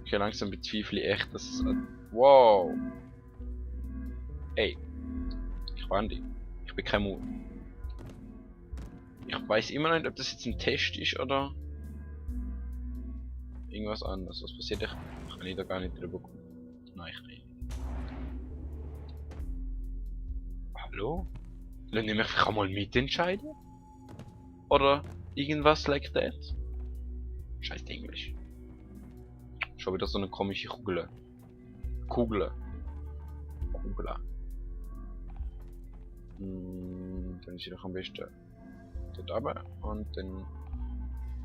Okay, langsam bezweifle ich echt, dass es... Wow! Ey. Ich warne dich. Ich bin kein Mut. Ich weiß immer noch nicht, ob das jetzt ein Test ist oder... irgendwas anderes. Was passiert? Ich kann da gar nicht drüber kommen. Nein, ich kann nicht. Hallo? Lass ich mich einfach mal mitentscheiden? Oder irgendwas like that? Scheiß Englisch. Schon wieder so eine komische Kugel. Kugel. Dann ist sie doch am besten dort runter und dann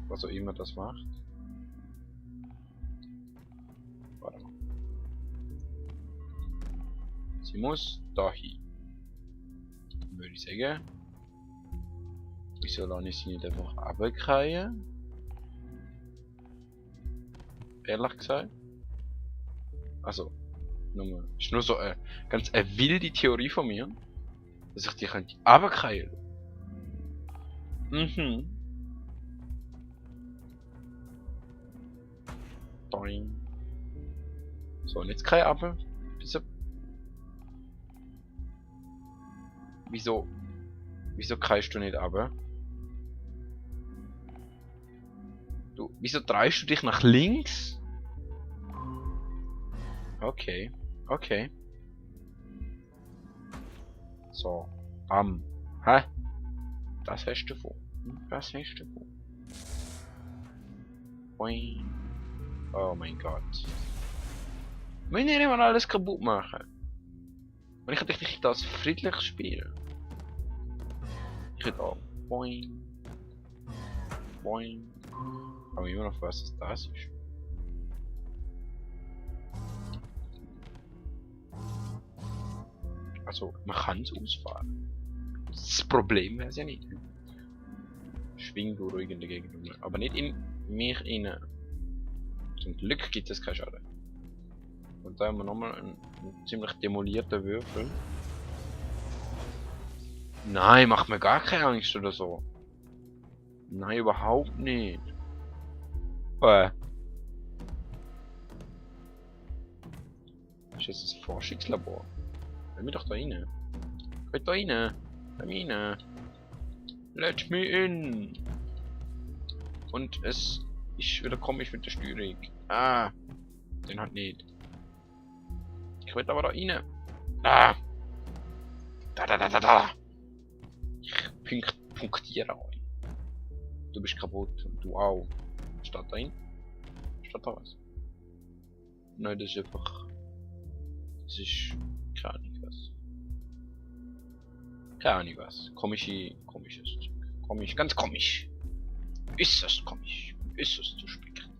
was auch immer das macht. Warte mal. Sie muss da hin. Dann würde ich sagen. Wieso lasse ich sie nicht einfach runterkriegen? Ehrlich gesagt. Also, ist nur so eine ganz wilde Theorie von mir, dass ich die könnte runterkriegen. Mhm. Doing. So, und jetzt kein runter. Wieso kreist du nicht runter? Wieso drehst du dich nach links? Okay. So. Hä? Das hast du vor. Boing. Oh mein Gott. Wir müssen immer alles kaputt machen. Und ich hätte das friedlich spielen. Ich hätte auch. Boing. Ich frage mich immer noch, was das ist. Also, man kann es ausfahren. Das Problem wäre es ja nicht. Schwing du ruhig in der Gegend rum. Aber nicht in mich rein. Zum Glück gibt es keinen Schaden. Und da haben wir nochmal einen ziemlich demolierten Würfel. Nein, macht mir gar keine Angst oder so. Nein, überhaupt nicht. Ist das ein Forschungslabor? Lass mich doch da rein. Geht da rein. Lass mich rein. Let me in. Und es ist wieder komisch mit der Steuerung. Den halt nicht. Ich will aber da rein. Da. Ich punktiere euch. Du bist kaputt und du auch. Steht da rein? Steht da was? Nein, das ist einfach... Das ist... keine Ahnung was. Keine Ahnung was. Komisches Zeug. Komisch, ganz komisch. Ist das komisch? Ist es zu spicken?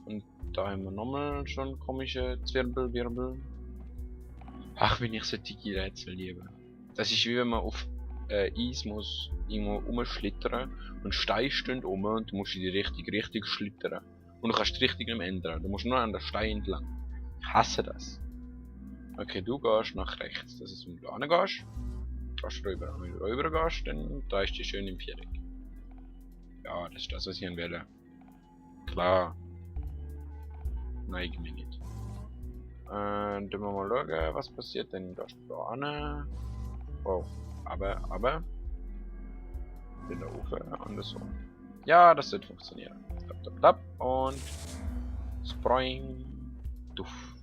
Und da haben wir nochmal schon komische Zwirbelwirbel. Ach, wenn ich solche Rätsel liebe. Das ist wie wenn man auf Eis muss irgendwo rumschlittern und Steine stehen um und du musst in die richtige Richtung schlittern. Und du kannst die Richtung nicht mehr ändern. Du musst nur an der Stein entlang. Ich hasse das. Okay, du gehst nach rechts. Das ist, wenn du hingehst. Gehst rüber. Und wenn du rüber gehst, dann drehst du dich schön im Viereck. Ja, das ist das, was ich wähle. Klar. Nein, irgendwie nicht. Dann wir mal schauen, was passiert. Dann gehst du da hin. Oh, aber. Bin da oben und so. Ja, das wird funktionieren. Tap. Und. Spring. Duff.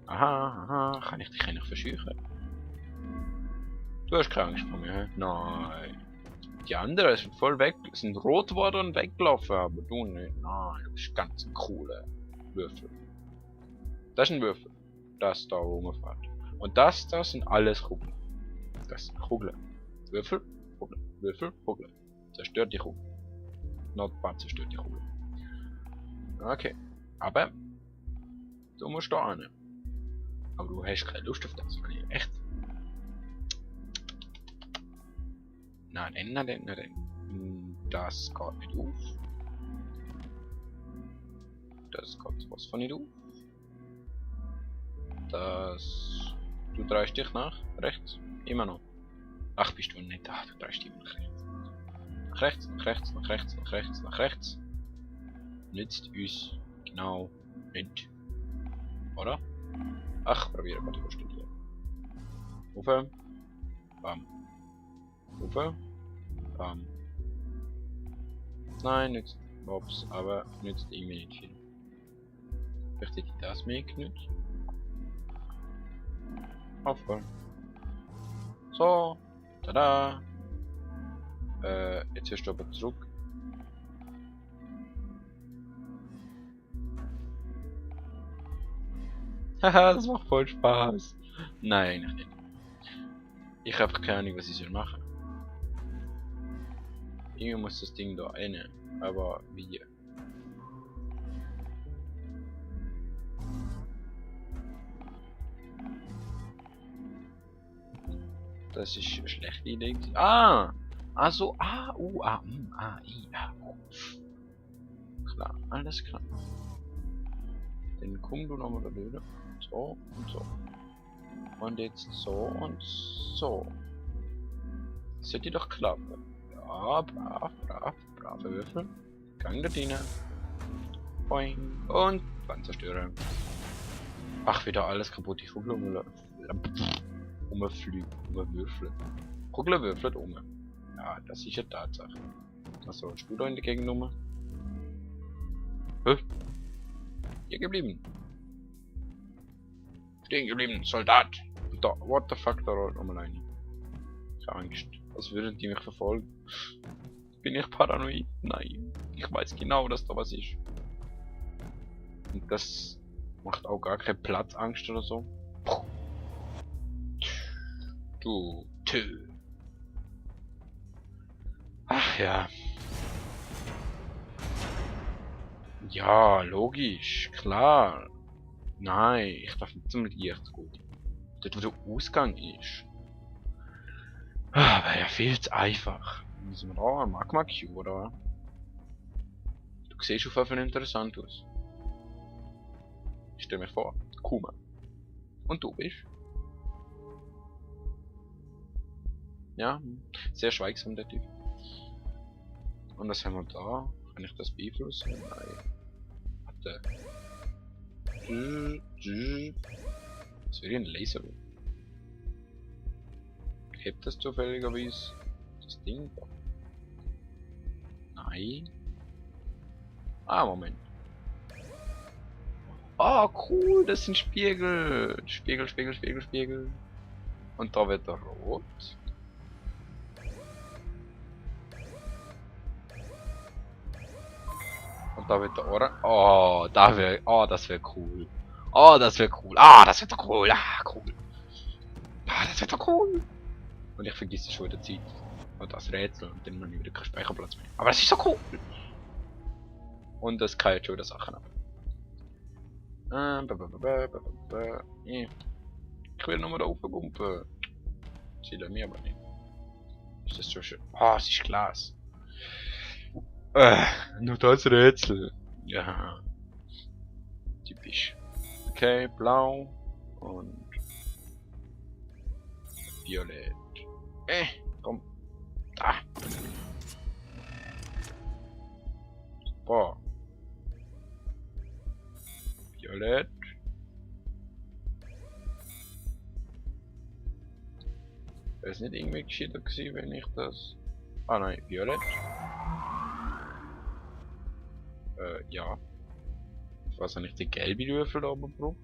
Aha. Kann ich dich eigentlich verscheuchen? Du hast keine Angst vor mir, hä? Nein. Die anderen sind voll weg, sind rot geworden und weggelaufen, aber du nicht. Nein, du bist ganz ein cooler Würfel. Das ist ein Würfel. Das da rumfährt. Und das sind alles Kugeln. Das sind Kugeln. Würfel, Kugel. Zerstört die Kugel. Notpad zerstört die Kugel. Okay. Aber du musst da hin. Aber du hast keine Lust auf das. Echt? Nein. Das geht nicht auf. Das geht sowas von nicht auf. Das... Du drehst dich nach rechts. Immer noch. Ach, bist du nicht da. Du drehst dich nach rechts. Nach rechts. nützt uns genau nicht. Oder? Ach, probieren wir die studieren. Rufe. Bam. Rufe. Bam. Nein, nützt Mobs, aber nützt irgendwie nicht viel. Vielleicht hätte ich das mehr genützt. Aufhören. So. Tada. Jetzt wirst du aber zurück. Haha, das macht voll Spaß. Nein, eigentlich nicht. Ich habe keine Ahnung, was ich soll machen. Irgendwie muss das Ding da rein. Aber wie? Das ist eine schlechte Idee. Ah! Also, I, Klar, alles klar. Dann komm du nochmal da drüber. So und so. Und jetzt so und so. Das sollte doch klappen. Ja, brave Würfel. Gang der Diener. Boing. Und Panzerstörung. Ach, wieder alles kaputt. Ich Kugel umfliegen, umwürfeln. Kugel würfelt um. Ja, das ist eine Tatsache. Was sollst du da in der Gegennummer? Hä? Hier geblieben. Stehen geblieben, Soldat. Da, what the fuck, da rollt nochmal rein. Ich hab Angst. Als würden die mich verfolgen. Bin ich paranoid? Nein. Ich weiß genau, dass da was ist. Und das macht auch gar keine Platzangst oder so. Du Tö. Ach ja. Ja, logisch, klar. Nein, ich darf nicht zum Licht gut. Dort wo der Ausgang ist. Wäre ja viel zu einfach. Müssen wir da ein Magma Cube, oder? Du siehst auf jeden Fall interessant aus. Ich stell mir vor, Kuma. Und du bist? Ja, sehr schweigsam der Typ. Und was haben wir da? Kann ich das beeinflussen? Nein. Warte. Das wäre ein Laser. Hebt das zufälligerweise das Ding da? Nein. Ah, Moment. Ah, cool, das sind Spiegel. Spiegel. Und da wird er rot. Und da wird der orange. Oh, da wäre. Oh, das wäre cool. Oh, das wäre cool. Ah, das wird doch cool. Ah, cool. Ah, das wird doch cool. Und ich vergesse schon wieder Zeit. Und das Rätsel und dann habe ich wieder keinen Speicherplatz mehr. Aber das ist so cool. Und das kann jetzt schon wieder Sachen ab. Ich will nochmal da aufgumpen. Sie lassen mir aber nicht. Ist das so schön? Ah, es ist Glas. Nur das Rätsel. Ja. Typisch. Okay, blau. Und violett. Komm. Da. Super. Violett. Wäre es nicht irgendwie gescheiter gewesen, wenn ich das... Ah nein, Violett. Ja. Ich weiß nicht, die gelbe Würfel da oben braucht.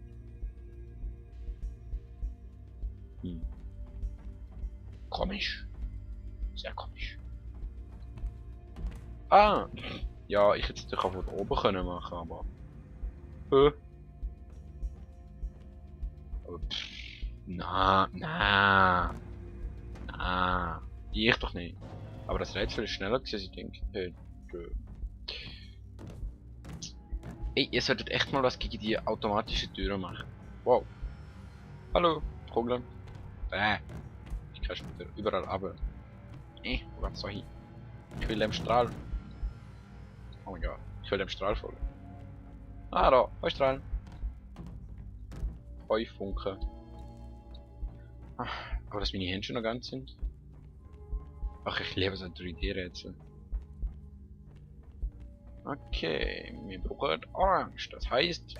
Komisch. Sehr komisch. Ah! Ja, ich hätte es natürlich auch von oben können machen, aber... Aber na. Ich doch nicht. Aber das Rätsel ist schneller gewesen, als ich denke. Ey, ihr solltet echt mal was gegen die automatische Türen machen. Wow. Hallo, Problem. Ich kann schon wieder überall runter. Wo geht's so hin? Ich will dem Strahl. Oh mein Gott, ich will dem Strahl folgen. Ah, da, hoi Strahl. Hoi Funke. Aber dass meine Hände schon noch ganz sind. Ach, ich liebe so 3D-Rätsel. Okay, wir brauchen Orange. Das heißt...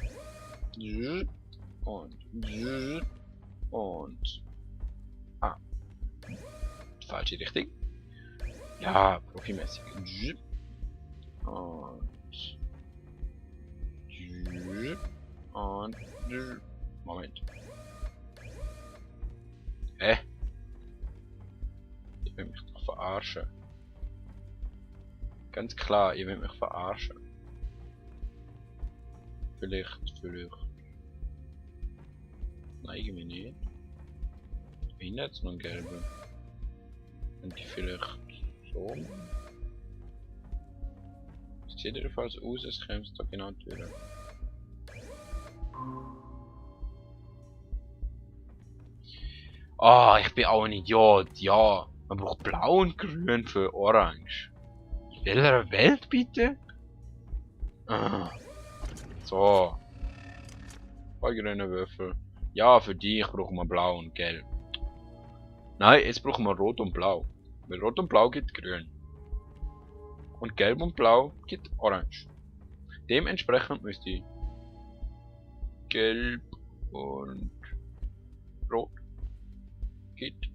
Und... Und... Ah. Falsche Richtung. Ja, profimäßig. Und... Und... Moment. Hä? Ich will mich doch verarschen. Ganz klar, ihr wollt mich verarschen. Vielleicht. Nein, irgendwie nicht. Wie nicht, so ein gelber. Und die vielleicht so. Es sieht jedenfalls aus, als käme es da genau durch. Ah, ich bin auch ein Idiot, ja. Man braucht blau und grün für orange. In welcher Welt bitte? Ah. So. Zwei grüne Würfel. Ja, für dich brauchen wir blau und gelb. Nein, jetzt brauchen wir rot und blau. Weil rot und blau gibt grün. Und gelb und blau gibt orange. Dementsprechend müsste ich gelb und rot gibt.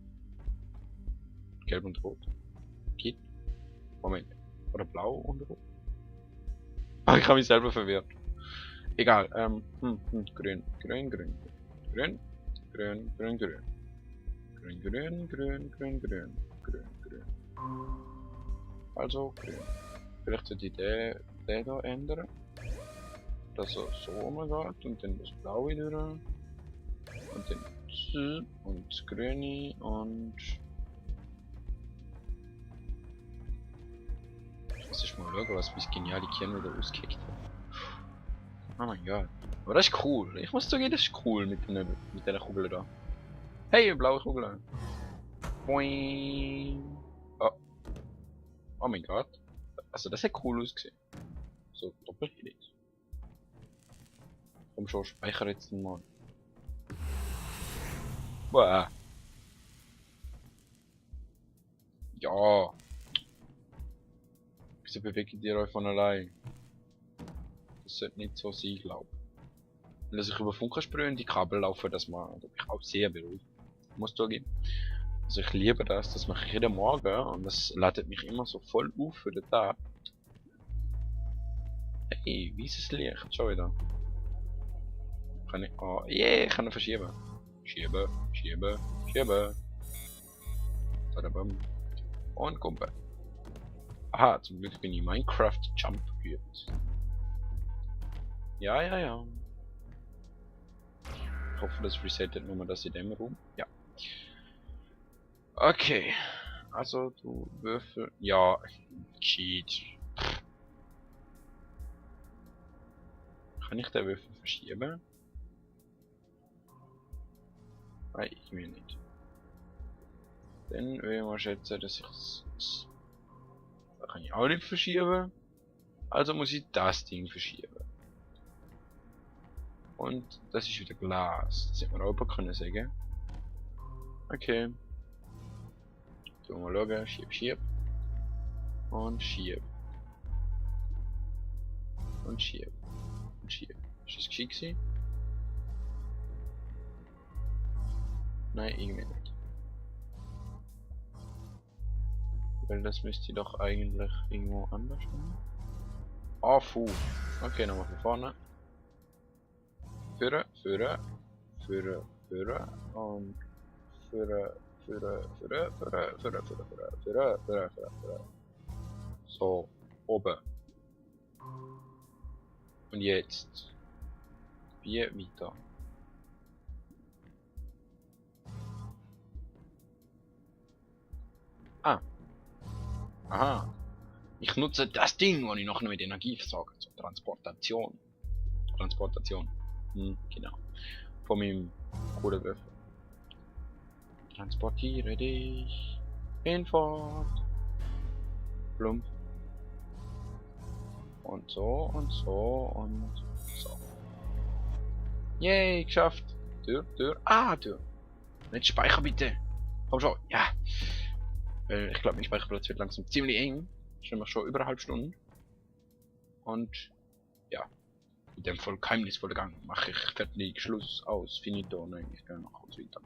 Gelb und rot gibt. Moment. Oder blau und rot? Ah, ich habe mich selber verwirrt. Egal, grün. Also grün. Vielleicht sollte ich den da ändern. Dass er so umgeht und dann das blaue durch. Und dann das und das grüne und... Ich muss erst mal schauen, was bis geniale Kern wieder ausgekickt hat. Oh mein Gott. Aber das ist cool. Ich muss sagen, das ist cool mit der Kugel da. Hey, blaue Kugel. Boing. Oh. Oh mein Gott. Also das hat cool ausgesehen. So doppelhelig. Komm schon, speicher jetzt mal. Boah. Ja. Wieso bewegt ihr euch von allein? Das sollte nicht so sein, glaube ich. Wenn ich über Funkersprühe in die Kabel laufe, das mal, da bin ich auch sehr beruhigt. Muss zugeben. Also ich liebe das mache ich jeden Morgen und das ladet mich immer so voll auf für den Tag. Hey, wie ist das Licht? Schon wieder. Kann ich. Oh, yeah, ich kann ihn verschieben. Schieben. Tadabam. Und Kumpe. Aha, zum Glück bin ich Minecraft Jump geübt. Ja. Ich hoffe, das resettet nur mal das in dem Raum. Ja. Okay. Also, du Würfel. Ja, Cheat. Kann ich den Würfel verschieben? Nein, ich will nicht. Dann will ich mal schätzen, dass ich es. Da kann ich auch nicht verschieben. Also muss ich das Ding verschieben. Und das ist wieder Glas. Das hätte man auch können sagen. Okay. So, mal schauen. Schieb. Und schieb. Und schieb. Und schieb. Ist das geschickt gewesen? Nein, irgendwie nicht. Weil das müsste doch eigentlich irgendwo anders sein. Ah, puh. Okay, nochmal von vorne. Führen und führen. So, oben. Und jetzt. Wie weiter. Ah. Aha. Ich nutze das Ding, wo ich noch mit Energie versorge. Zur Transportation. Genau. Von meinem Kohlewürfel. Transportiere dich hinfort. Plump. Und so. Yay, geschafft. Tür. Ah, Tür. Nicht speichern bitte. Komm schon. Ja. Ich glaube, mein Speicherplatz wird langsam ziemlich eng. Schon mal schon über eine halbe Stunde. Und ja, in dem voll geheimnisvolle Gang mache ich fertig, Schluss, aus, finito, nein, ich kann noch kurz weiter.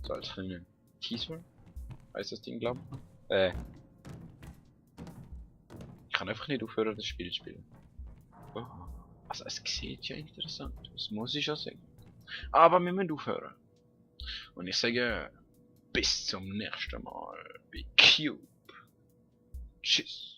So als kleine Teaser, heißt das Ding, glaube ich. Ich kann einfach nicht aufhören, das Spiel zu spielen. Oh. Also es sieht ja interessant aus, muss ich ja sagen. Aber wir müssen aufhören. Und ich sage, bis zum nächsten Mal bei Cube. Tschüss.